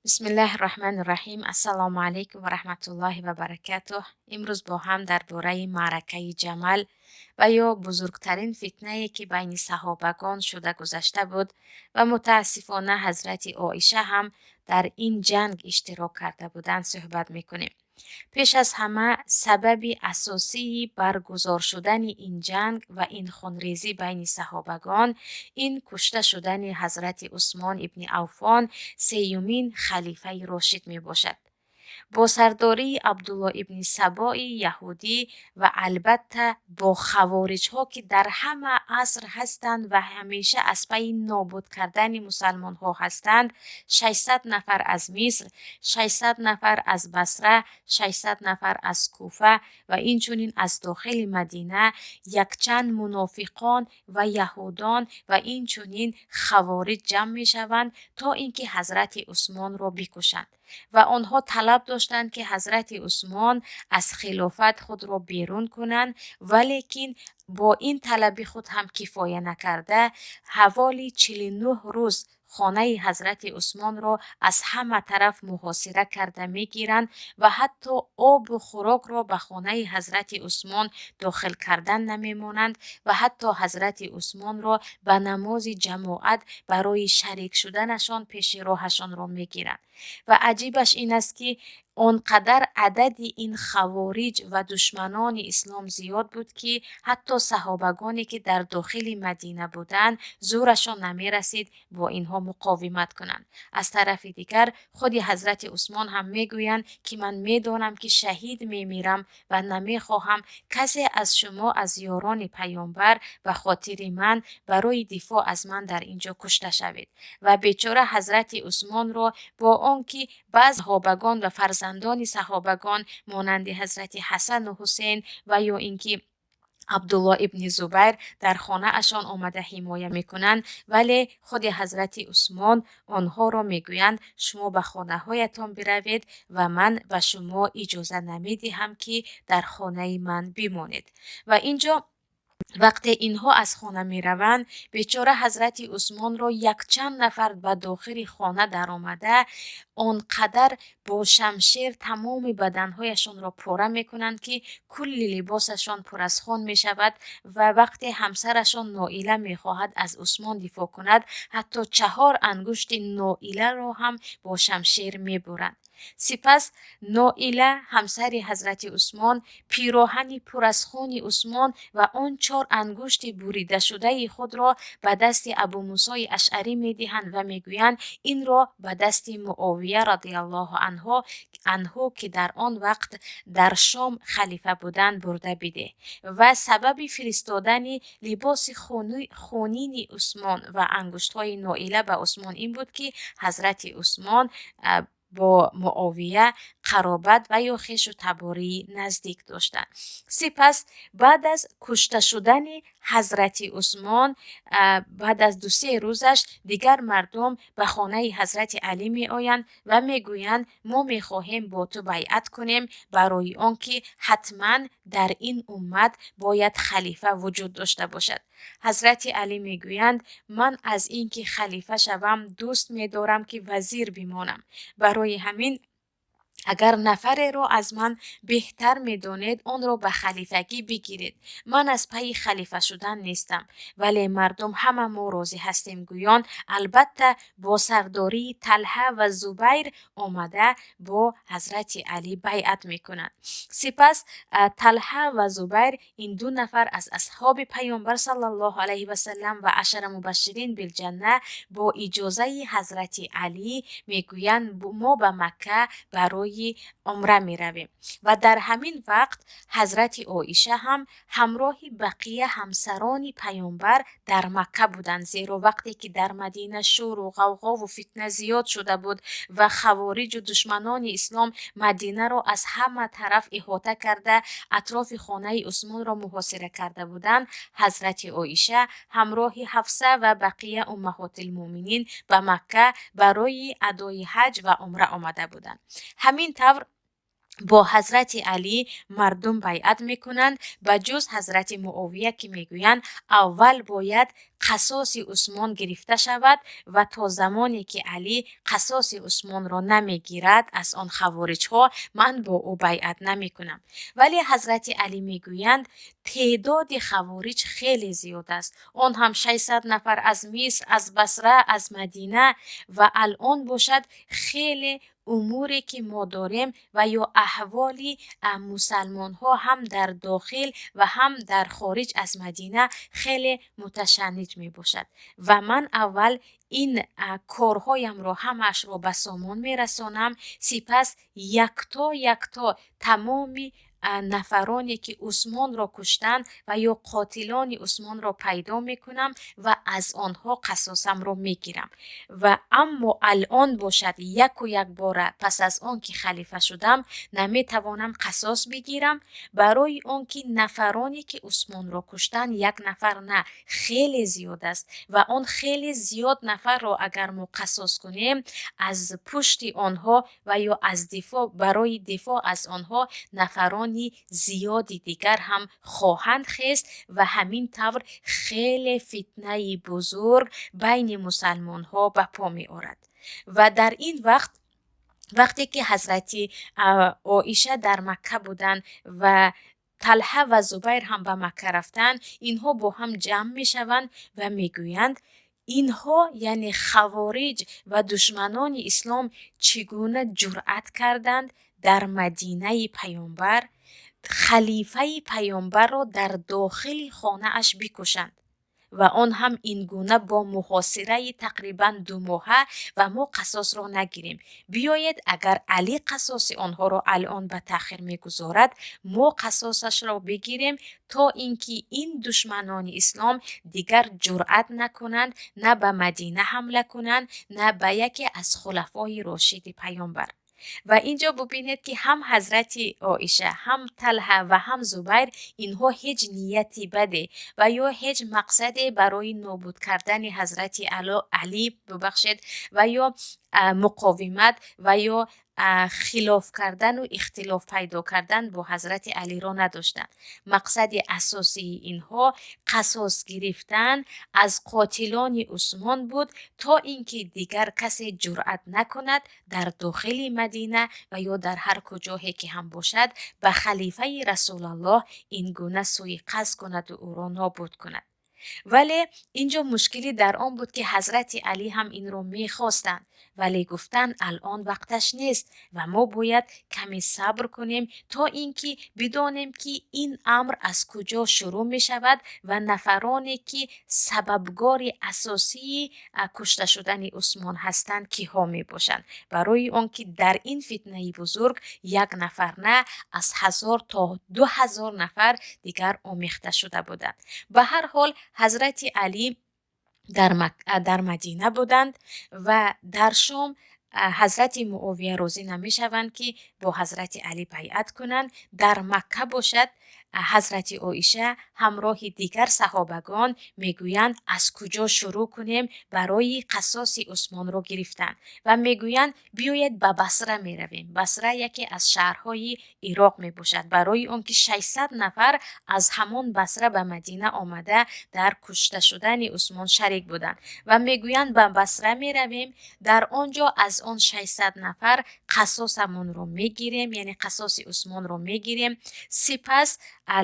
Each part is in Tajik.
Бисмиллаҳи Раҳмани Раҳим. Ассалому алайкум ва раҳматуллоҳи ва баракатуҳ. Имрӯз бо ҳам дар бораи маъракаи Ҷамал ва ё бузургтарин фитнае, ки байни саҳобагон шуда гузашта буд ва мутаассифона ҳазрати Оиша ҳам дар ин ҷанг иштирок карда буданд, суҳбат мекунем. Пеш аз ҳама, сабаби асосии баргузор шудани ин ҷанг ва ин хунрезӣ байни саҳобагон ин кушта шудани ҳазрати Усмон ибни Авфон, сеюмин халифаи рошид мебошад, бо сардории Абдулло ибни Сабои яҳудӣ ва албатта бо хавориҷҳо, ки дар ҳама аср ҳастанд ва ҳамеша аз пайи нобуд кардани мусалмонҳо ҳастанд. 600 нафар аз Миср, 600 нафар аз Басра, 600 нафар аз Куфа ва инчунин аз дохили Мадина якчанд мунофиқон ва яҳудон ва инчунин хавориҷ ҷамъ мешаванд, то ин ки ҳазрати Усмонро бикушанд. Ва онҳо талаб доштанд, ки ҳазрати Усмон аз хилофат худро берун кунанд, валекин бо ин талаби худ ҳам кифоя накарда, ҳаволи 49 рӯз хонаи ҳазрати Усмонро аз ҳама тараф муҳосира карда мегиранд ва ҳатто обу хӯрокро ба хонаи ҳазрати Усмон дохил кардан намемонанд ва ҳатто ҳазрати Усмонро ба намози ҷамоат барои шарик шуданашон пеши роҳашонро мегиранд. Ва аҷибаш ин аст, ки он қадар адади ин хавориҷ ва душманони ислом зиёд буд, ки ҳатто саҳобагоне, ки дар дохили Мадина буданд, зӯрашон намерасид бо инҳо муқовимат кунанд. Аз тарафи дигар, худи ҳазрати Усмон ҳам мегӯянд, ки ман медонам, ки шаҳид мемирам ва намехоҳам касе аз шумо, аз ёрони паёмбар, ба хотири ман барои дифоъ аз ман дар ин ҷо кушта шавед. Ва бечора ҳазрати Усмонро бо он ки баъз саҳобагон ва фарзандони саҳобагон монанди ҳазрати Ҳасану Ҳусейн ва ё ин ки Абдулло ибни Зубайр дар хонаашон омада ҳимоя мекунанд, вале худи ҳазрати Усмон онҳоро мегӯянд: шумо ба хонаҳоятон биравед ва ман ба шумо иҷоза намедиҳам, ки дар хонаи ман бимонед. Ва ин ҷо вақте инҳо аз хона мераванд, бечора ҳазрати Усмонро якчанд нафар ба дохили хона даромада, он қадар бо шамшер тамоми баданҳояшонро пора мекунанд, ки кулли либосашон пур аз хун мешавад. Ва вақте ҳамсарашон Ноила мехоҳад аз Усмон дифоъ кунад, ҳатто чаҳор ангушти Ноиларо ҳам бо шамшер мебуранд. Сипас Ноила, ҳамсари ҳазрати Усмон, пироҳани пур аз хуни Усмон ва он чор ангушти буридашудаи худро ба дасти Абумусои Ашъарӣ медиҳанд ва мегӯянд: инро ба дасти Муовия радиаллоҳу анҳу, ки дар он вақт дар Шом халифа буданд, бурда бидеҳ. Ва сабаби фиристодани либоси хунини Усмон ва ангуштҳои Ноила ба Усмон ин буд, ки ҳазрати Усмон бо Муовия қаробат ва ё хешу табории наздик доштанд. Сипас баъд аз кушта шудани ҳазрати Усмон, баъд аз ду-се рӯзаш, дигар мардум ба хонаи ҳазрати Алӣ меоянд ва мегӯянд: мо мехоҳем бо ту байъат кунем, барои он ки ҳатман дар ин уммат бояд халифа вуҷуд дошта бошад. Ҳазрати Алӣ мегӯянд: ман аз ин ки халифа шавам, дӯст медорам, ки вазир бимонам. Барои ҳамин агар нафареро аз ман беҳтар медонед, онро ба халифагӣ бигиред. Ман аз пайи халифа шудан нестам. Вале мардум ҳама мо розӣ ҳастем гӯён, албатта бо сардории Талҳа ва Зубайр омада бо ҳазрати Алӣ байъат мекунанд. Сипас Талҳа ва Зубайр, ин ду нафар аз асҳоби паёмбар саллаллоҳу алайҳи васаллам ва ашара мубашширин билҷанна, бо иҷозаи ҳазрати Алӣ мегӯянд: мо ба Макка барои умра меравем. Ва дар ҳамин вақт ҳазрати Оиша ҳам ҳамроҳи бақия ҳамсарони паёмбар дар Макка буданд, зеро вақте ки дар Мадина шӯру ғавғову фитна зиёд шуда буд ва хавориҷу душманони ислом Мадинаро аз ҳама тараф иҳота карда, атрофи хонаи Усмонро муҳосира карда буданд, ҳазрати Оиша ҳамроҳи Ҳафса ва бақия уммаҳотилмӯъминин ба Макка барои адои ҳаҷ ва умра омада буданд. Ҳамин тавр Бо ҳазрати Алӣ мардум байъат мекунанд, ба ҷуз ҳазрати Муовия, ки мегӯянд, аввал бояд қасоси Усмон гирифта шавад ва то замоне ки Алӣ қасоси Усмонро намегирад аз он хавориҷҳо, ман бо ӯ байъат намекунам. Вале ҳазрати Алӣ мегӯянд, теъдоди хавориҷ хеле зиёд аст, он ҳам 600 нафар аз Миср, аз Басра, аз Мадина, ва алъон бошад, хеле умуре ки мо дорем ва ё аҳволи мусалмонҳо ҳам дар дохил ва ҳам дар хориҷ аз Мадина хеле муташанниҷ мебошад ва ман аввал ин корҳоямро ҳамаашро ба сомон мерасонам, сипас якто якто тамоми нафароне ки Усмонро куштанд ва ё қотилони Усмонро пайдо мекунам ва аз онҳо қасосамро мегирам. Ва аммо алъон бошад, яку якбора пас аз он ки халифа шудам, наметавонам қасос бигирам, барои он ки нафароне ки Усмонро куштанд, як нафар на, хеле зиёд аст ва он хеле зиёд нафарро агар мо қасос кунем, аз пушти онҳо ва ё аз дифоъ, барои дифоъ аз онҳо нафарони зиёди дигар ҳам хоҳанд хест ва ҳамин тавр хеле фитнаи бузург байни мусалмонҳо ба по меорад. Ва дар ин вақт, вақте ки ҳазрати Оиша дар Макка буданд ва Талҳа ва Зубайр ҳам ба Макка рафтанд, инҳо бо ҳам ҷамъ мешаванд ва мегӯянд, инҳо, яъне хавориҷ ва душманони ислом, чӣ гуна ҷуръат карданд дар Мадинаи паёмбар халифаи паёмбарро дар дохили хонааш бикушанд ва он ҳам ин гуна бо муҳосираи тақрибан 2 моҳа, ва мо қасосро нагирем? Биёед, агар Алӣ қасоси онҳоро алъон ба таъхир мегузорад, мо қасосашро бигирем, то ин ки ин душманони ислом дигар ҷуръат накунанд на ба Мадина ҳамла кунанд, на ба яке аз хулафои рошиди паёмбар. Ва инҷо бубинед, ки ҳам ҳазрати Оиша, ҳам Талҳа ва ҳам Зубайр, инҳо ҳеҷ нияти баде ва ё ҳеҷ мақсаде барои нобуд кардани ҳазрати Алӣ, бубахшед, ва ё муқовимат ва ё хилоф кардану ихтилоф пайдо кардан бо ҳазрати Алиро надоштанд. Мақсади асосии инҳо қасос гирифтан аз қотилони Усмон буд, то ин ки дигар касе ҷуръат накунад дар дохили Мадина ва ё дар ҳар куҷое ки ҳам бошад, ба халифаи Расулаллоҳ ин гуна сӯи қасд кунаду ӯро нобуд кунад. Вале инҷо мушкилӣ дар он буд, ки ҳазрати Алӣ ҳам инро мехостанд, вале гуфтанд, алъон вақташ нест ва мо бояд каме сабр кунем, то ин ки бидонем, ки ин амр аз куҷо шурӯъ мешавад ва нафароне ки сабабгори асосии кушта шудани Усмон ҳастанд, киҳо мебошанд, барои он ки дар ин фитнаи бузург як нафар на, аз 1000 то 2000 нафар дигар омехта шуда буданд. Ба ҳар ҳол, ҳазрати Алӣ дар Мадина буданд ва дар Шом ҳазрати Муовия розӣ намешаванд, ки бо ҳазрати Алӣ байъат кунанд. Дар Макка бошад, ҳазрати Оиша ҳамроҳи дигар саҳобагон мегӯянд, аз куҷо шурӯъ кунем барои қасоси Усмонро гирифтан? Ва мегӯянд, биёед, ба Басра меравем. Басра яке аз шаҳрҳои Ироқ мебошад, барои он ки 600 нафар аз ҳамон Басра ба Мадина омада, дар кушта шудани Усмон шарик буданд. Ва мегӯянд, ба Басра меравем, дар он ҷо аз он 600 нафар қасосамонро мегирем, яъне қасоси Усмонро мегирем, сипас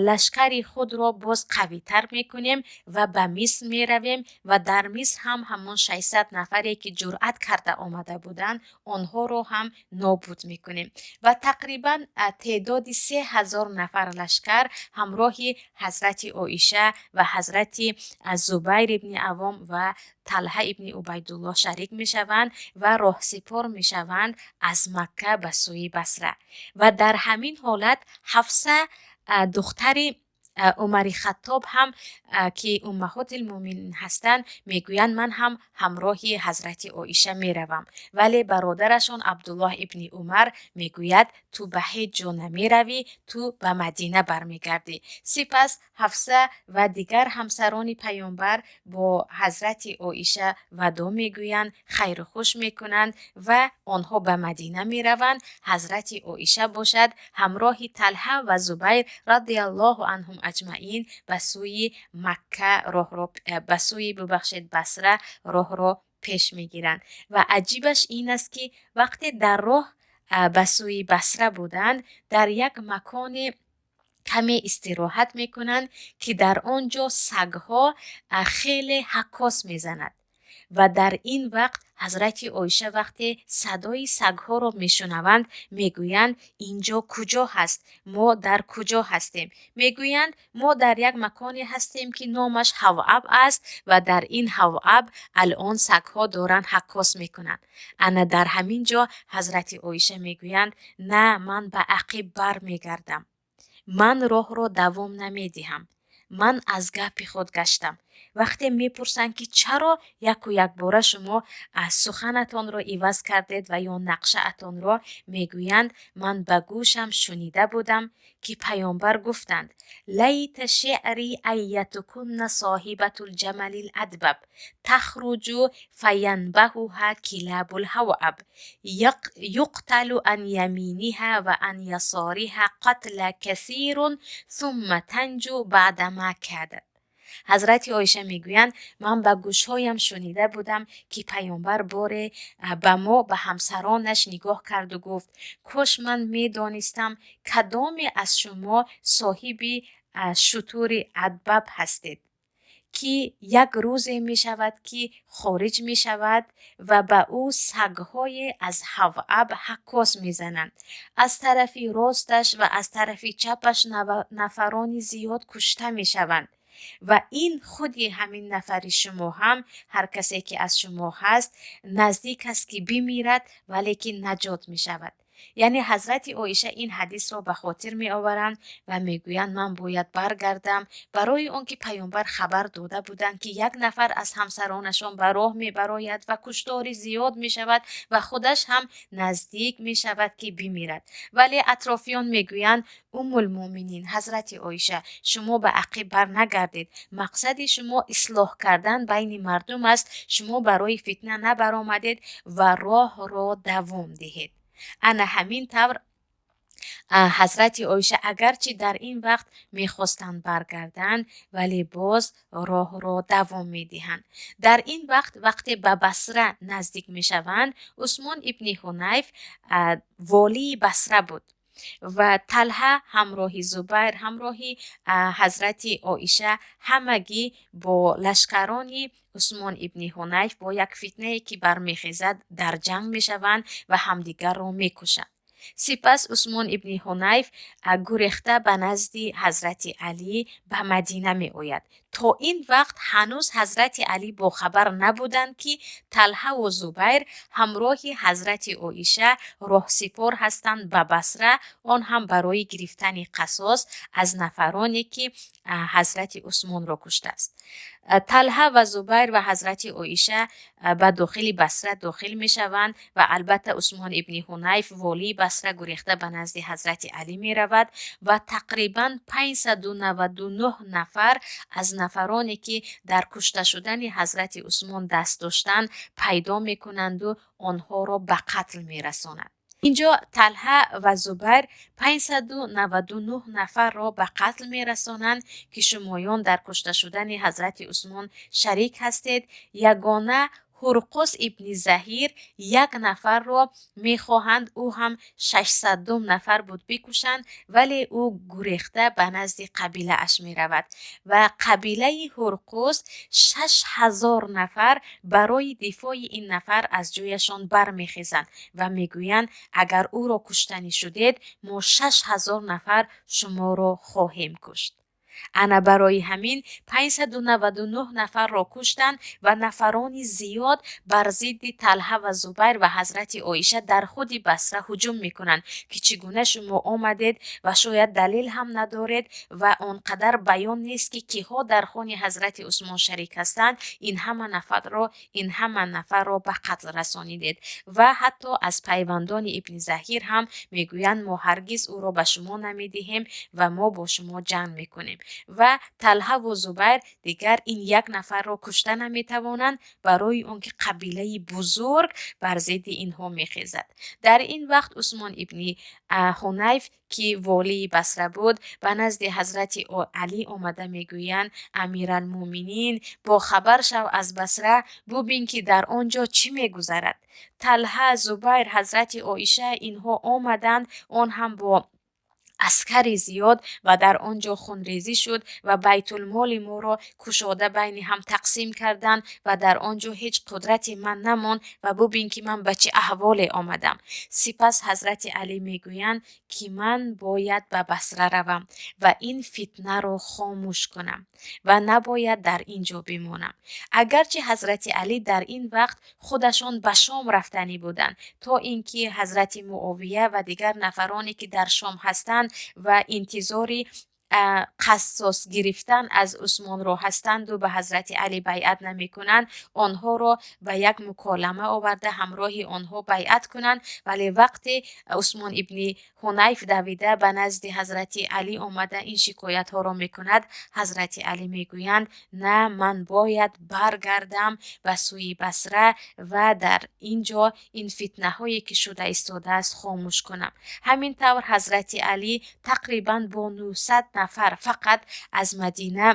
лашкари худро боз қавитар мекунем ва ба Миср меравем ва дар Миср ҳам ҳамон 600 нафаре ки ҷуръат карда омада буданд, онҳоро ҳам нобуд мекунем. Ва тақрибан теъдоди 3000 нафар лашкар ҳамроҳи ҳазрати Оиша ва ҳазрати Зубайр ибни Авом ва Талҳа ибни Убайдуллоҳ шарик мешаванд ва роҳсипор мешаванд аз Макка ба сӯи Басра. Ва дар ҳамин ҳолат Ҳафса, духтари Умари Хаттоб ҳам, ки уммаҳотил муъминин ҳастанд, мегӯянд: ман ҳам ҳамроҳи ҳазрати Оиша меравам. Вале бародарашон Абдуллоҳ ибни Умар мегӯяд: ту ба ҳеҷ ҷо намеравӣ, ту ба Мадина бармегардӣ. Сипас Ҳафса ва дигар ҳамсарони паёмбар бо ҳазрати Оиша вадо мегӯянд, хайру хуш мекунанд ва онҳо ба Мадина мераванд. Ҳазрати Оиша бошад, ҳамроҳи Талҳа ва Зубайр радиаллоҳу анҳум аҷмаин ба сӯи Макка роҳро, ба сӯи, бубахшед, Басра роҳро пеш мегиранд. Ва аҷибаш ин аст, ки вақте дар роҳ ба сӯи Басра буданд, дар як маконе каме истироҳат мекунанд, ки дар он ҷо сагҳо хеле ҳаккос мезанад. Ва дар ин вақт ҳазрати Оиша вақте садои сагҳоро мешунаванд, мегӯянд: ин ҷо куҷо ҳаст, мо дар куҷо ҳастем? Мегӯянд: мо дар як маконе ҳастем, ки номаш Ҳаваб аст ва дар ин Ҳаваб алон сагҳо доранд ҳаккос мекунанд. Ана дар ҳамин ҷо ҳазрати Оиша мегӯянд: на, ман ба ақиб бармегардам, ман роҳро давом намедиҳам, ман аз гапи худ гаштам. Вақте мепурсанд, ки чаро яку якбора шумо суханатонро иваз кардед ва ё нақшаатонро, мегӯянд: ман ба гӯшам шунида будам, ки паёмбар гуфтанд: лайта шеъри айятукунна соҳибатул ҷамалил адбаб тахруҷу фаянбаҳуҳа килабул ҳаваб юқталу ан яминиҳа ва ан ясориҳа қатла касирун сумма танҷу баъда ма кадат. Ҳазрати Оиша мегӯянд: ман ба гӯшҳоям шунида будам, ки паёмбар боре ба мо, ба ҳамсаронаш нигоҳ карду гуфт: кош ман медонистам, кадоме аз шумо соҳиби шутури адбаб ҳастед, ки як рӯзе мешавад, ки хориҷ мешавад ва ба ӯ сагҳое аз Ҳаваб ҳаккос мезананд. Аз тарафи росташ ва аз тарафи чапаш нафарони зиёд кушта мешаванд. Ва ин худи ҳамин нафари шумо ҳам, ҳар касе ки аз шумо ҳаст, наздик аст, ки бимирад, валекин наҷот мешавад. Яъне ҳазрати Оиша ин ҳадисро ба хотир меоваранд ва мегӯянд: ман бояд баргардам, барои он ки паёмбар хабар дода буданд, ки як нафар аз ҳамсаронашон ба роҳ мебарояд ва куштори зиёд мешавад ва худаш ҳам наздик мешавад, ки бимирад. Вале атрофиён мегӯянд: уммулмуъминин ҳазрати Оиша, шумо ба ақиб барнагардед, мақсади шумо ислоҳ кардан байни мардум аст, шумо барои фитна набаромадед ва роҳро давом диҳед. Ана ҳамин тавр ҳазрати Оиша агарчи дар ин вақт мехостанд баргарданд, вале боз роҳро давом медиҳанд. Дар ин вақт, вақте ба Басра наздик мешаванд, Усмон ибни Ҳунайф волии Басра буд ва Талҳа ҳамроҳи Зубайр, ҳамроҳи ҳазрати Оиша ҳамагӣ бо лашкарони Усмон ибни Ҳунайф бо як фитнае, ки бармехезад, дар ҷанг мешаванд ва ҳамдигарро мекушанд. Сипас Усмон ибни Ҳунайф гурехта ба назди ҳазрати Алӣ ба Мадина меояд. То ин вақт ҳанӯз ҳазрати Алӣ бохабар набуданд, ки Талҳаву Зубайр ҳамроҳи ҳазрати Оиша роҳсипор ҳастанд ба Басра, он ҳам барои гирифтани қасос аз нафароне, ки ҳазрати Усмонро куштааст. Талҳа ва Зубайр ва ҳазрати Оиша ба дохили Басра дохил мешаванд ва албатта Усмон ибни Ҳунайф, волии Басра, гурехта ба назди ҳазрати Алӣ меравад ва тақрибан 599 нафар аз нафароне, ки дар кушта шудани ҳазрати Усмон даст доштанд, пайдо мекунанду онҳоро ба қатл мерасонанд. Инҷо Талҳа ва Зубайр 599 нафарро ба қатл мерасонанд, ки шумоён дар кушта шудани ҳазрати Усмон шарик ҳастед. Ягона Ҳурқус ибни Заҳир як нафарро мехоҳанд, ӯ ҳам 600 нафар буд, бикушанд, вале ӯ гурехта ба назди қабилааш меравад ва қабилаи Ҳурқус 6000 нафар барои дифои ин нафар аз ҷояшон бармехезанд ва мегӯянд: агар ӯро куштанӣ шудед, мо 6000 нафар шуморо хоҳем кушт. Ана барои ҳамин 599 нафарро куштанд ва нафарони зиёд бар зидди Талҳа ва Зубайр ва ҳазрати Оиша дар худи Басра ҳуҷум мекунанд, ки чӣ гуна шумо омадед ва шояд далел ҳам надоред ва он қадар баён нест, ки киҳо дар хуни ҳазрати Усмон шарик ҳастанд, ин ҳама нафарро ба қатл расонидед. Ва ҳатто аз пайвандони Ибни Заҳир ҳам мегӯянд: мо ҳаргиз ӯро ба шумо намедиҳем ва мо бо шумо ҷанг мекунем. Ва Талҳаву Зубайр дигар ин як нафарро кушта наметавонанд, барои он ки қабилаи бузург бар зидди инҳо мехезад. Дар ин вақт Усмон ибни Ҳунайф, ки волии Басра буд, ба назди ҳазрати Алӣ омада мегӯянд: Амиралмӯъминин, бохабар шав, аз Басра бубин, ки дар он ҷо чӣ мегузарад. Талҳа, Зубайр, ҳазрати Оиша инҳо омаданд, он ҳам бо аскари зиёд, ва дар он ҷо хунрезӣ шуд ва байтулмоли моро кушода байни ҳам тақсим карданд ва дар он ҷо ҳеҷ қудрати ман намонд ва бубин, ки ман ба чӣ аҳволе омадам. Сипас ҳазрати Алӣ мегӯянд, ки ман бояд ба Басра равам ва ин фитнаро хомӯш кунам ва набояд дар ин ҷо бимонам. Агарчи ҳазрати Алӣ дар ин вақт худашон ба Шом рафтанӣ буданд, то ин ки ҳазрати Муовия ва дигар нафароне, ки дар Шом ҳастанд ва интизори қассос гирифтан аз Усмонро ҳастанду ба ҳазрати Алӣ байъат намекунанд, онҳоро ба як муколама оварда, ҳамроҳи онҳо байъат кунанд. Вале вақте Усмон ибни Ҳунайф давида ба назди ҳазрати Алӣ омада ин шикоятҳоро мекунад, ҳазрати Алӣ мегӯянд: на, ман бояд баргардам ба сӯи Басра ва дар ин ҷо ин фитнаҳое, ки шуда истодааст, хомӯш кунам. Ҳамин тавр ҳазрати Алӣ тақрибан бо 900 нафар фақат аз Мадина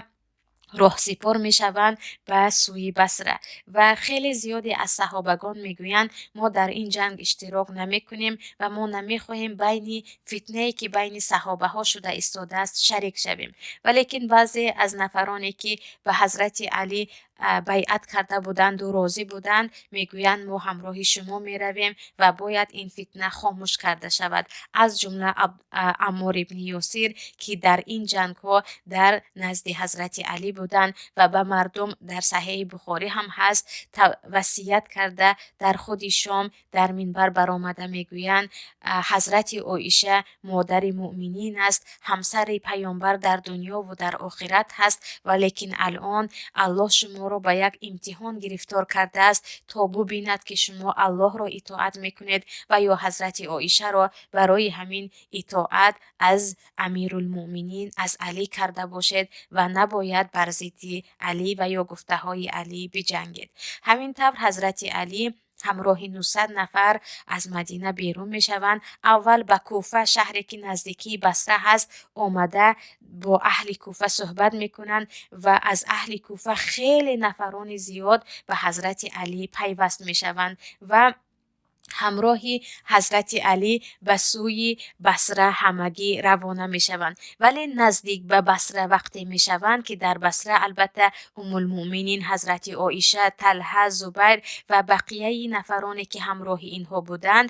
роҳсипор мешаванд ба сӯи Басра. Ва хеле зиёде аз саҳобагон мегӯянд: мо дар ин ҷанг иштирок намекунем ва мо намехоҳем байни фитнае, ки байни саҳобаҳо шуда истодааст, шарик шавем. Валекин баъзе аз нафароне, ки ба ҳазрати Алӣ байъат карда буданду розӣ буданд, мегӯянд: мо ҳамроҳи шумо меравем ва бояд ин фитна хомӯш карда шавад. Аз ҷумла Аммор ибни Ёсир, ки дар ин ҷангҳо дар назди ҳазрати Алӣ буданд ва ба мардум, дар Саҳеҳи Бухорӣ ҳам ҳаст, васият карда, дар худи Шом дар минбар баромада мегӯянд: ҳазрати Оиша модари муъминин аст, ҳамсари паёмбар дар дунёву дар охират ҳаст, валекин алъон Аллоҳ шуморо ба як имтиҳон гирифтор кардааст, то бубинад, ки шумо Аллоҳро итоат мекунед ва ё ҳазрати Оишаро. Барои ҳамин итоат аз амирулмуъминин, аз Алӣ карда бошед ва набояд бар зидди Алӣ ва ё гуфтаҳои Алӣ биҷангед. Ҳамин тавр ҳазрати Алӣ ҳамроҳи 900 нафар аз Мадина берун мешаванд. Аввал ба Куфа, шаҳре ки наздикии Басра ҳаст, омада бо аҳли Куфа суҳбат мекунанд ва аз аҳли Куфа хеле нафарони зиёд ба ҳазрати Алӣ пайваст мешаванд ва ҳамроҳи ҳазрати Алӣ ба сӯи Басра ҳамагӣ равона мешаванд. Вале наздик ба Басра вақте мешаванд, ки дар Басра албатта Уммулмуъминин ҳазрати Оиша, Талҳа, Зубайр ва бақияи нафароне, ки ҳамроҳи инҳо буданд,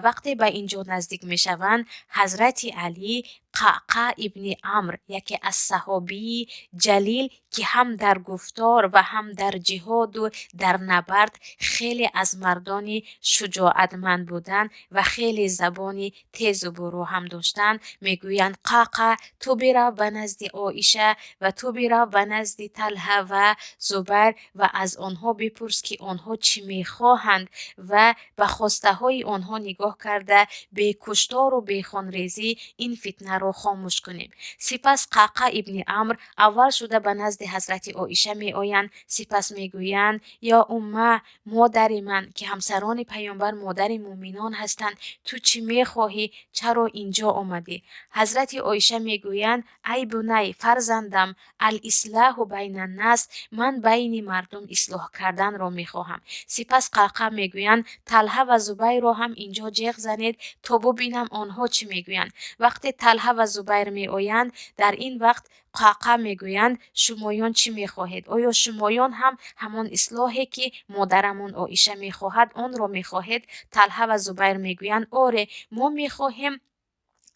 вақте ба ин ҷо наздик мешаванд, ҳазрати Алӣ Қаъқа ибни Амр, яке аз саҳобии ҷалил, ки ҳам дар гуфтор ва ҳам дар ҷиҳоду дар набард хеле аз мардони шуҷоатманд буданд ва хеле забони тезу бурро ҳам доштанд, мегӯянд: Қаъқа, ту бирав ба назди Оиша ва ту бирав ба назди Талҳа ва Зубайр ва аз онҳо бипурс, ки онҳо чӣ мехоҳанд, ва ба хостаҳои онҳо нигоҳ карда, бекуштору бехунрезӣ ин фитнаро хомӯш кунем. Сипас Қаъқа ибни Амр аввал шуда ба назди ҳазрати Оиша меоянд. Сипас мегӯянд: ё умма, модари ман, ки ҳамсарони паёмбар модари муъминон ҳастанд, ту чӣ мехоҳӣ, чаро инҷо омадӣ? Ҳазрати Оиша мегӯянд: ай бунай, фарзандам, الإصلاح بين الناس, ман байни мардум ислоҳ карданро мехоҳам. Сипас Қаъқа мегӯянд: Талҳа ва Зубайрро ҳам инҷо ҷеғ занед, то бубинам онҳо чӣ мегӯянд. Вақте Талҳа ва Зубайр меоянд, дар ин вақт Қаъқа мегӯянд: шумоён чӣ мехоҳед? Оё шумоён ҳам ҳамон ислоҳе, ки модарамон Оиша мехоҳад, онро мехоҳед? Талҳа ва Зубайр мегӯянд: оре, мо мехоҳем.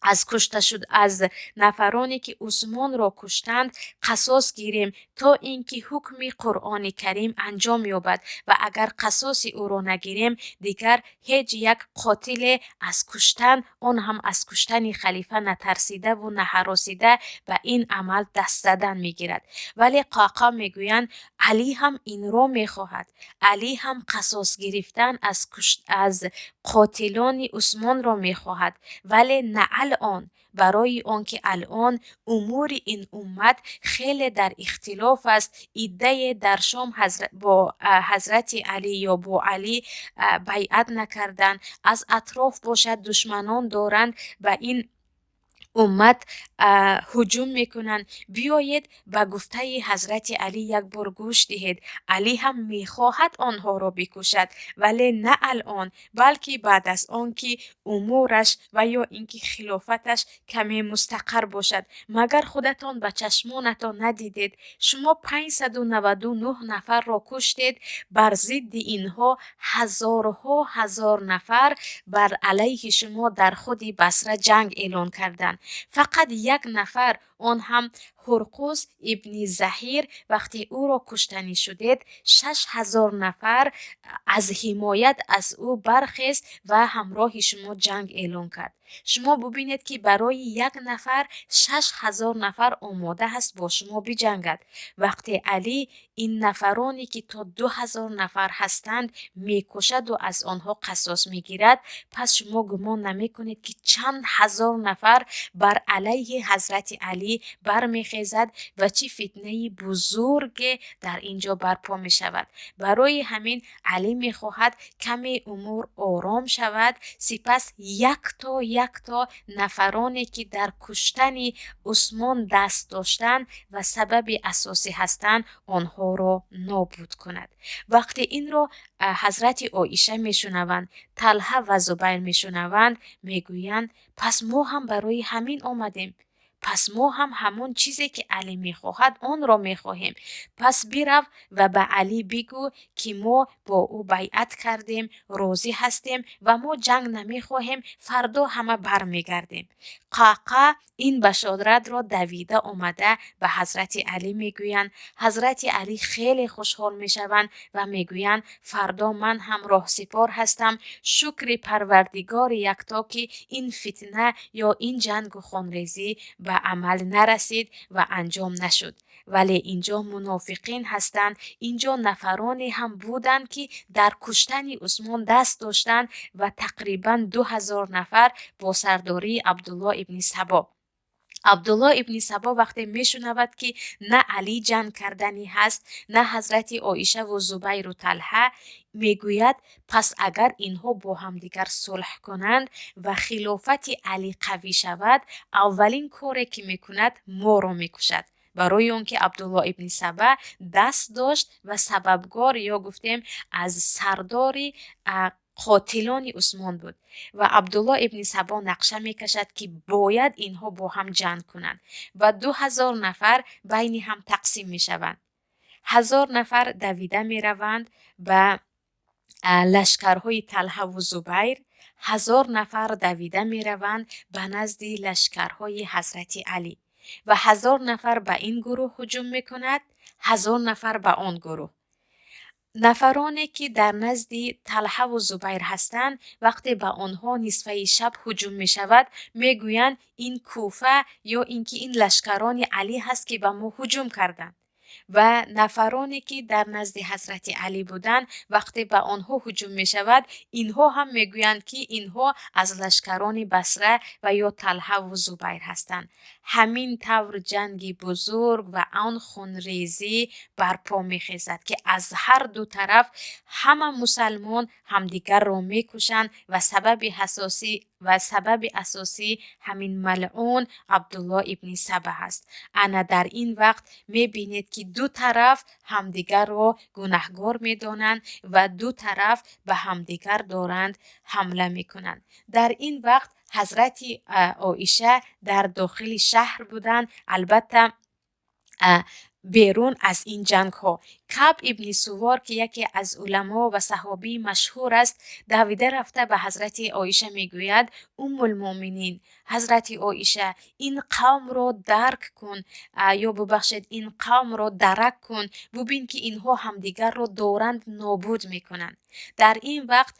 Аз кушта шуд, аз нафароне, ки Усмонро куштанд, қасос гирем, то ин ки ҳукми Қуръони Карим анҷом ёбад. Ва агар қасоси ӯро нагирем, дигар ҳеҷ як қотиле аз куштан, он ҳам аз куштани халифа, натарсидаву наҳаросида ба ин амал даст задан мегирад. Вале Қоқо мегӯянд: Алӣ ҳам инро мехоҳад, Алӣ ҳам қасос гирифтан аз қотилони Усмонро мехоҳад, вале на алъон, барои он ки алъон умури ин уммат хеле дар ихтилоф аст. Иддае дар Шом бо ҳазрати Алӣ ё бо Алӣ байъат накарданд, аз атроф бошад, душманон доранд, ба ин уммат ҳуҷум мекунанд. Биёед, ба гуфтаи ҳазрати Алӣ як бор гӯш диҳед. Алӣ ҳам мехоҳад онҳоро бикушад, вале на алъон, балки баъд аз он ки умураш ва ё ин ки хилофаташ каме мустақар бошад. Магар худатон ба чашмонатон надидед? Шумо 599 нафарро куштед, бар зидди инҳо ҳазорҳо ҳазор нафар бар алайҳи шумо дар худи Басра ҷанг эълон карданд. Фақат як нафар, он ҳам Ҳурқус ибни Заҳир, вақте ӯро куштанӣ шудед, 6000 нафар аз ҳимоят аз ӯ бархест ва ҳамроҳи шумо ҷанг эълон кард. Шумо бубинед, ки барои як нафар 6000 нафар омода ҳаст бо шумо биҷангад. Вақте Алӣ ин нафароне, ки то 2000 нафар ҳастанд, мекушаду аз онҳо қасос мегирад, пас шумо гумон намекунед, ки чанд ҳазор нафар бар алайҳи ҳазрати Алӣ бармехезад ва чӣ фитнаи бузурге дар ин ҷо барпо мешавад? Барои ҳамин Алӣ мехоҳад каме умур ором шавад, сипас якто якто нафароне, ки дар куштани Усмон даст доштанд ва сабаби асосӣ ҳастанд, онҳоро нобуд кунад. Вақте инро ҳазрати Оиша мешунаванд, Талҳа ва Зубайр мешунаванд, мегӯянд: пас мо ҳам барои ҳамин омадем, пас мо ҳам ҳамон чизе, ки Алӣ мехоҳад, онро мехоҳем. Пас бирав ва ба Алӣ бигӯ, ки мо бо ӯ байъат кардем, розӣ ҳастем ва мо ҷанг намехоҳем, фардо ҳама бармегардем. Қаъқаъ ин башоратро давида омада ба ҳазрати Алӣ мегӯянд. Ҳазрати Алӣ хеле хушҳол мешаванд ва мегӯянд: фардо ман ҳам роҳсипор ҳастам. Шукри Парвардигори Якто, ки ин фитна ё ин ҷангу хунрезӣ ба амал нарасид ва анҷом нашуд. Вале инҷо мунофиқин ҳастанд, инҷо нафароне ҳам буданд, ки дар куштани Усмон даст доштанд ва тақрибан 2000 нафар бо сардории Абдулло ибни Сабо. Абдулло ибни Сабо вақте мешунавад, ки на Алӣ ҷанг карданӣ ҳаст, на ҳазрати Оишаву Зубайру Талҳа, мегӯяд: пас агар инҳо бо ҳамдигар сулҳ кунанд ва хилофати Алӣ қавӣ шавад, аввалин коре, ки мекунад, моро мекушад. Барои он ки Абдулло ибни Саба даст дошт ва сабабгор ё гуфтем аз сардори қотилони Усмон буд. Ва Абдулло ибни Сабо нақша мекашад, ки бояд инҳо бо ҳам ҷанг кунанд ва 2000 нафар байни ҳам тақсим мешаванд. 1000 нафар давида мераванд ба лашкарҳои Талҳаву Зубайр, 1000 нафар давида мераванд ба назди лашкарҳои ҳазрати Алӣ ва 1000 нафар ба ин гурӯҳ ҳуҷум мекунад, 1000 нафар ба он гурӯҳ. Нафароне, ки дар назди Талҳаву Зубайр ҳастанд, вақте ба онҳо нисфаи шаб ҳуҷум мешавад, мегӯянд: ин Куфа ё ин ки ин лашкарони Алӣ ҳаст, ки ба мо ҳуҷум карданд. Ва нафароне, ки дар назди ҳазрати Алӣ буданд, вақте ба онҳо ҳуҷум мешавад, инҳо ҳам мегӯянд, ки инҳо аз лашкарони Басра ва ё Талҳаву Зубайр ҳастанд. Ҳамин тавр ҷанги бузург ва он хунрезӣ барпо мехезад, ки аз ҳар ду тараф ҳама мусалмон ҳамдигарро мекушанд ва сабаби асосӣ ҳамин малъун Абдулло ибни Саба ҳаст. Ана дар ин вақт мебинед, ки ду тараф ҳамдигарро гунаҳгор медонанд ва ду тараф ба ҳамдигар доранд ҳамла мекунанд. Дар ин вақт ҳазрати Оиша дар дохили шаҳр буданд, албатта, берун аз ин ҷангҳо. Каъб ибни Сувор, ки яке аз уламо ва саҳобии машҳур аст, давида рафта ба ҳазрати Оиша мегӯяд: Уммулмуъминин, ҳазрати Оиша, ин қавмро дарк кун, ё бубахшед, ин қавмро дарак кун, бубин, ки инҳо ҳамдигарро доранд нобуд мекунанд. Дар ин вақт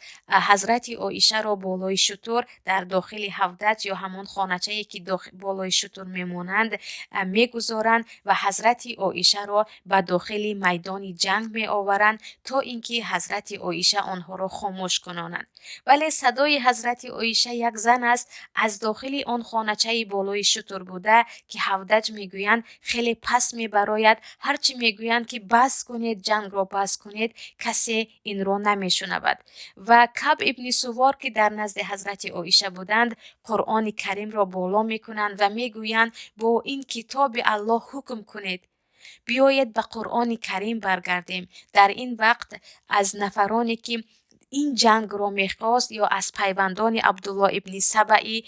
ҳазрати Оишаро болои шутур дар дохили ҳавдаҷ ё ҳамон хоначае, ки болои шутур мемонанд, мегузоранд ва ҳазрати Оишаро ба дохили майдони ҷанг меоваранд, то ин ки ҳазрати Оиша онҳоро хомӯш кунонанд. Вале садои ҳазрати Оиша, як зан аст, аз дохили он хоначаи болои шутур буда, ки ҳавдаҷ мегӯянд, хеле паст мебарояд. Ҳарчи мегӯянд, ки бас кунед, ҷангро бас кунед, касе инро намешунавад. Ва Каъб ибни Сувор, ки дар назди ҳазрати Оиша буданд, Қуръони Каримро боло мекунанд ва мегӯянд: бо ин китоби Аллоҳ ҳукм кунед, биёед ба Қуръони Карим баргардем. Дар ин вақт аз нафароне, ки ин ҷангро мехост, ё аз пайвандони Абдулло ибни Сабаи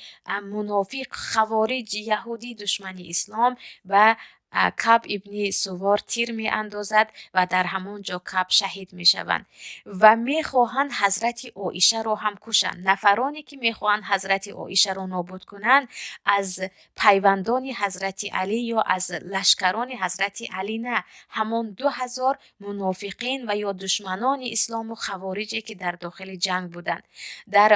мунофиқ, хавориҷ, яҳудӣ, душмани ислом, ба Каъб ибни Сувор тир меандозад ва дар ҳамон ҷо Каъб шаҳид мешаванд. Ва мехоҳанд ҳазрати Оишаро ҳам кушанд. Нафароне, ки мехоҳанд ҳазрати Оишаро нобуд кунанд, аз пайвандони ҳазрати Алӣ ё аз лашкарони ҳазрати Алӣ на, ҳамон 2000 мунофиқин ва ё душманони ислому хавориҷе, ки дар дохили ҷанг буданд. Дар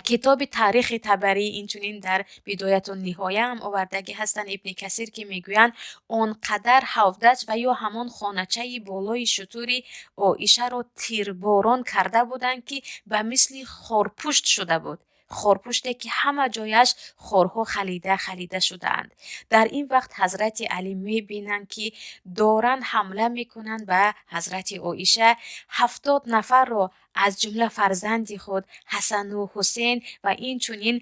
китоби Таърихи Табарӣ, инчунин дар Бидояту Ниҳоя ҳам овардагӣ ҳастанд Ибни Касир, ки мегӯянд, он қадар ҳавдаҷ ва ё ҳамон хоначаи болои шутури Оишаро тирборон карда буданд, ки ба мисли хорпушт шуда буд, хорпуште, ки ҳама ҷояш хорҳо халида халида шудаанд. Дар ин вақт ҳазрати Алӣ мебинанд, ки доранд ҳамла мекунанд ба ҳазрати Оиша. 70 нафарро, аз ҷумла фарзанди худ Ҳасану Ҳусейн ва инчунин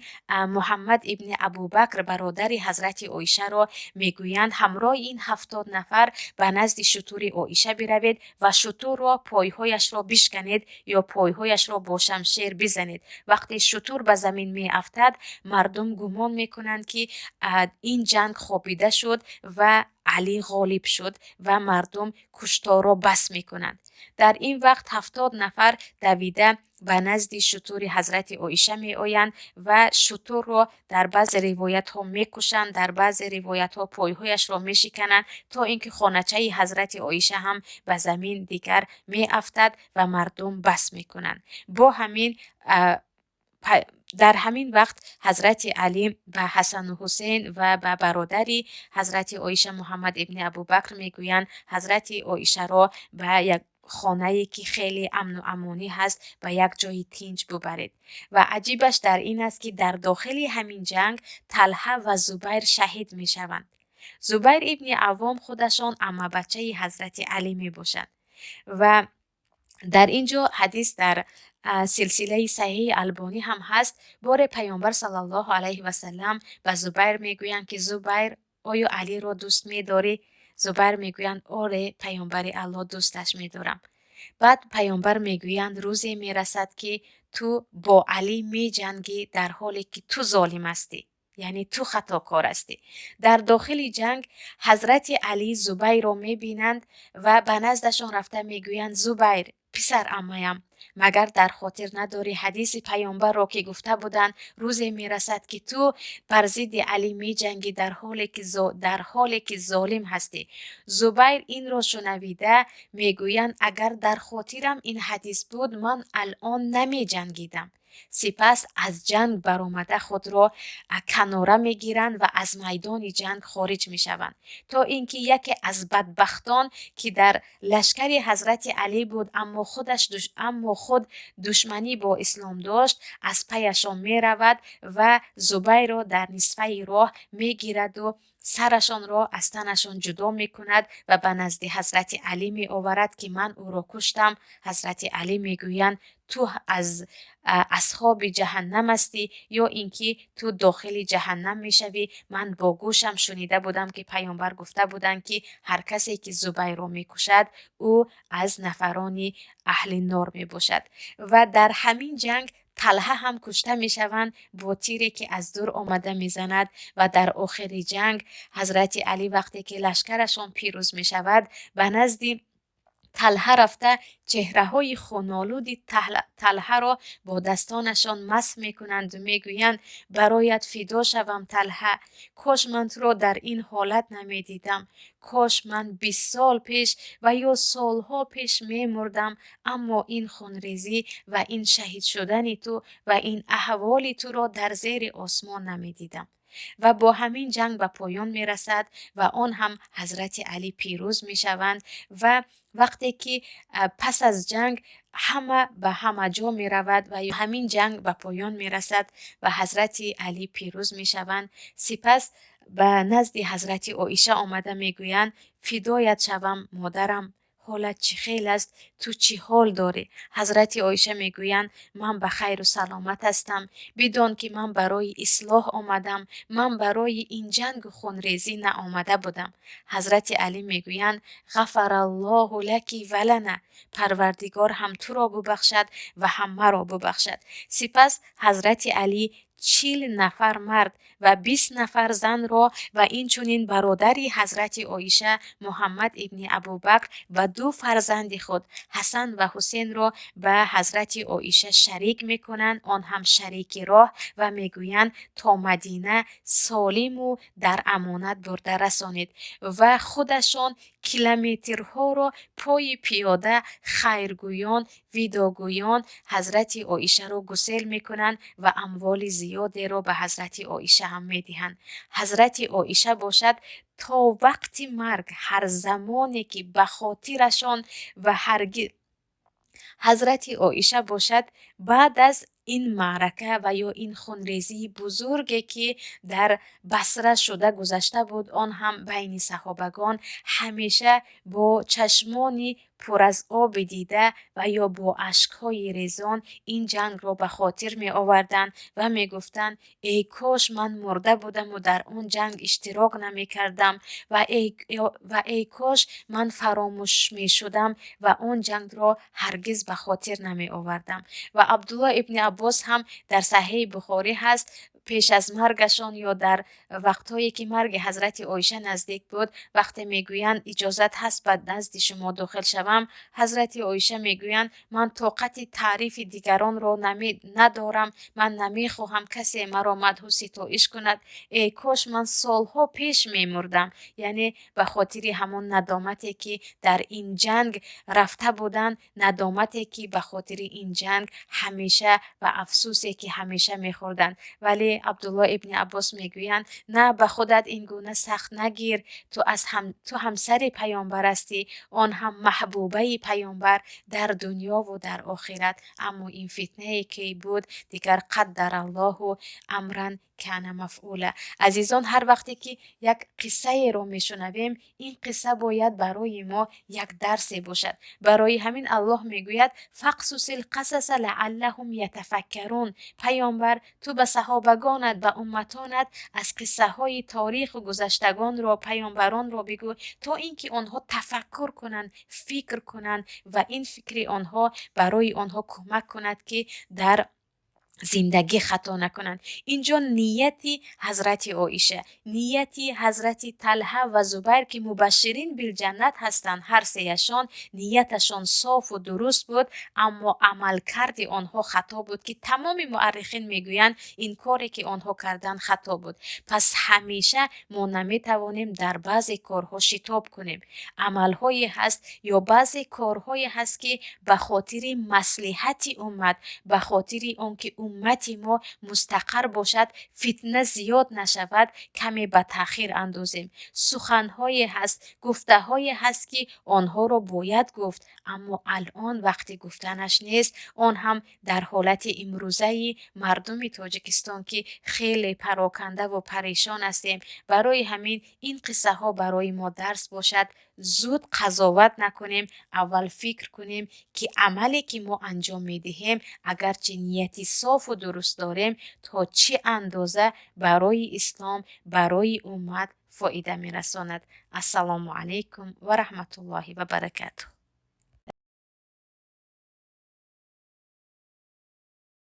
Муҳаммад ибни Абубакр, бародари ҳазрати Оишаро, мегӯянд: ҳамроҳи ин 70 нафар ба назди шутури Оиша биравед ва шутурро пойҳояшро бишканед ё пойҳояшро бо шамшер бизанед. Вақте шутур ба замин меафтад, мардум гумон мекунанд, ки ин ҷанг хобида шуд ва Алӣ ғолиб шуд ва мардум кушторро бас мекунанд. Дар ин вақт 70 нафар давида ба назди шутури ҳазрати Оиша меоянд ва шутурро дар баъзе ривоятҳо мекушанд, дар баъзе ривоятҳо пойҳояшро мешикананд, то ин ки хоначаи ҳазрати Оиша ҳам ба замин дигар меафтад ва мардум бас мекунанд. Бо ҳамин, дар ҳамин вақт ҳазрати Алӣ ба Ҳасану Ҳусейн ва ба бародари ҳазрати Оиша Муҳаммад ибни Абубакр мегӯянд: ҳазрати Оишаро ба як хонае, ки хеле амну амонӣ ҳаст, ба як ҷои тинҷ бубаред. Ва аҷибаш дар ин аст, ки дар дохили ҳамин ҷанг Талҳа ва Зубайр шаҳид мешаванд. Зубайр ибни Аввом худашон аммабачаи ҳазрати Алӣ мебошанд. Ва дар ин ҷо ҳадис дар силсилаи саҳиҳи Албонӣ ҳам ҳаст. Боре Паёмбар саллаллоҳу алайҳи васаллам ба Зубайр мегӯянд, ки Зубайр, оё Алиро дӯст медорӣ? Зубайр мегӯянд: оре, Паёмбари Аллоҳ, дӯсташ медорам. Баъд Паёмбар мегӯянд: рӯзе мерасад, ки ту бо Алӣ меҷангӣ, дар ҳоле ки ту золим ҳастӣ, яъне ту хатокор ҳастӣ. Дар дохили ҷанг ҳазрати Алӣ Зубайрро мебинанд ва ба наздашон рафта мегӯянд: Зубайр, писар аммаям, магар дар хотир надорӣ ҳадиси Паёмбарро, ки гуфта буданд, рӯзе мерасад, ки ту бар зидди Алӣ меҷангӣ, дар ҳоле ки золим ҳастӣ? Зубайр инро шунавида мегӯянд: агар дар хотирам ин ҳадис буд, ман алъон намеҷангидам. Сипас аз ҷанг баромада, худро канора мегиранд ва аз майдони ҷанг хориҷ мешаванд, то ин ки яке аз бадбахтон, ки дар лашкари ҳазрати Алӣ буд, аммо худ душманӣ бо ислом дошт, аз паяшон меравад ва Зубайрро дар нисфаи роҳ мегираду сарашонро аз танашон ҷудо мекунад ва ба назди ҳазрати Алӣ меоварад, ки ман ӯро куштам. Ҳазрати Алӣ мегӯянд: ту аз асҳоби ҷаҳаннам ҳастӣ ё ин ки ту дохили ҷаҳаннам мешавӣ. Ман бо гӯшам шунида будам, ки Паёмбар гуфта буданд, ки ҳар касе, ки Зубайрро мекушад, ӯ аз нафарони аҳли нор мебошад. Ва дар ҳамин ҷанг Талҳа ҳам кушта мешаванд бо тире, ки аз дур омада мезанад. Ва дар охири ҷанг ҳазрати Алӣ, вақте ки лашкарашон пирӯз мешавад, ба назди Талҳа рафта, чеҳраҳои хунолуди Талҳаро бо дастонашон масҳ мекунанду мегӯянд: бароят фидо шавам, Талҳа, кош ман туро дар ин ҳолат намедидам, кош ман 20 сол пеш ва ё солҳо пеш мемурдам, аммо ин хунрезӣ ва ин шаҳид шудани ту ва ин аҳволи туро дар зери осмон намедидам. Ва бо ҳамин ҷанг ба поён мерасад ва он ҳам Ҳазрати Алӣ пирӯз мешаванд. Ва вақте ки пас аз ҷанг ҳама ба ҳама ҷо меравад ва ҳамин ҷанг ба поён мерасад ва Ҳазрати Алӣ пирӯз мешаванд, сипас ба назди Ҳазрати Оиша омада мегӯянд: фидоят шавам, модарам, ҳолат чӣ хел аст, ту чӣ ҳол дорӣ? Ҳазрати Оиша мегӯянд: ман ба хайру саломат ҳастам, бидон ки ман барои ислоҳ омадам, ман барои ин ҷангу хунрезӣ наомада будам. Ҳазрати Алӣ мегӯянд: ғафараллоҳу лаки ва лана, Парвардигор ҳам туро бубахшад ва ҳам маро бубахшад. Сипас Ҳазрати Алӣ 40 нафар мард ва 20 нафар занро ва инчунин бародари Ҳазрати Оиша Муҳаммад ибни Абубакр ва ду фарзанди худ Ҳасан ва Ҳусенро ба Ҳазрати Оиша шарик мекунанд, он ҳам шарики роҳ, ва мегӯянд: то Мадина солиму дар амонат бурда расонед. Ва худашон километрҳоро пои пиёда хайргӯён, видогӯён Ҳазрати Оишаро гусел мекунанд ва амволи зиёдеро ба Ҳазрати Оиша ҳам медиҳанд. Ҳазрати Оиша бошад то вақти марг, ҳар замоне ки ба хотирашон ва ҳаргиз Ҳазрати Оиша бошад баъд аз ин маърака ва ё ин хунрезии бузурге ки дар Басра шуда гузашта буд, он ҳам байни саҳобагон, ҳамеша бо чашмони пур аз оби дида ва ё бо ашкҳои резон ин ҷангро ба хотир меоварданд ва мегуфтанд: эй кош ман мурда будаму дар он ҷанг иштирок намекардам ва эй кош ман фаромӯш мешудам ва он ҷангро ҳаргиз ба хотир намеовардам. Ва Абдулло ибни Аббос ҳам дар Саҳеҳи Бухорӣ ҳаст, пеш аз маргашон ё дар вақтҳое ки марги Ҳазрати Оиша наздик буд, вақте мегӯянд: иҷозат ҳаст ба назди шумо дохил шавам? Ҳазрати Оиша мегӯянд: ман тоқати таърифи дигаронро надорам, ман намехоҳам касе маро мадҳу ситоиш кунад, эй кош ман солҳо пеш мемурдам. Яъне ба хотири ҳамон надомате ки дар ин ҷанг рафта буданд, надомате ки ба хотири ин ҷанг ҳамеша ва афсӯсе ки ҳамеша мехӯрданд. Вале Абдулло ибни Аббос мегӯянд: на, ба худат ин гуна сахт нагир, ту ҳамсари паёмбар ҳастӣ, он ҳам маҳбубаи паёмбар дар дунёву дар охират. Аммо ин фитнае ки буд, дигар қаддараллоҳу амран кана мафъула. Азизон, ҳар вақте ки як қиссаеро мешунавем, ин қисса бояд барои мо як дарсе бошад. Барои ҳамин Аллоҳ мегӯяд: фақсусил қасаса лааллаҳум ятафаккарун. Паёмбар, ту ба саҳобагонат, ба умматонат аз қиссаҳои ториху гузаштагонро, паёмбаронро бигӯ, то ин ки онҳо тафаккур кунанд, фикр кунанд ва ин фикри онҳо барои онҳо кӯмак кунад, ки дар зиндагӣ хато накунанд. Инҷо нияти Ҳазрати Оиша, нияти Ҳазрати Талҳа ва Зубайр, ки мубашширин билҷаннат ҳастанд, ҳар сеяшон нияташон софу дуруст буд, аммо амалкарди онҳо хато буд, ки тамоми муаррихин мегӯянд ин коре ки онҳо карданд хато буд. Пас ҳамеша мо наметавонем дар баъзе корҳо шитоб кунем. Амалҳое ҳаст ё баъзе корҳое ҳаст, ки ба хотири маслиҳати уммат, ба хотири он ки уммати мо мустақар бошад, фитна зиёд нашавад, каме ба таъхир андозем. Суханҳое ҳаст, гуфтаҳое ҳаст, ки онҳоро бояд гуфт, аммо алон вақти гуфтанаш нест. Он ҳам дар ҳолати имрӯзаи мардуми Тоҷикистон, ки хеле парокандаву парешон ҳастем. Барои ҳамин ин қиссаҳо барои мо дарс бошад. Зуд қазоват накунем, аввал фикр кунем, ки амале ки мо анҷом медиҳем, агарчи нияти софу дуруст дорем, то чӣ андоза барои ислом, барои уммат фоида мерасонад. Ассалому алайкум ва раҳматуллоҳи ва баракатуҳ.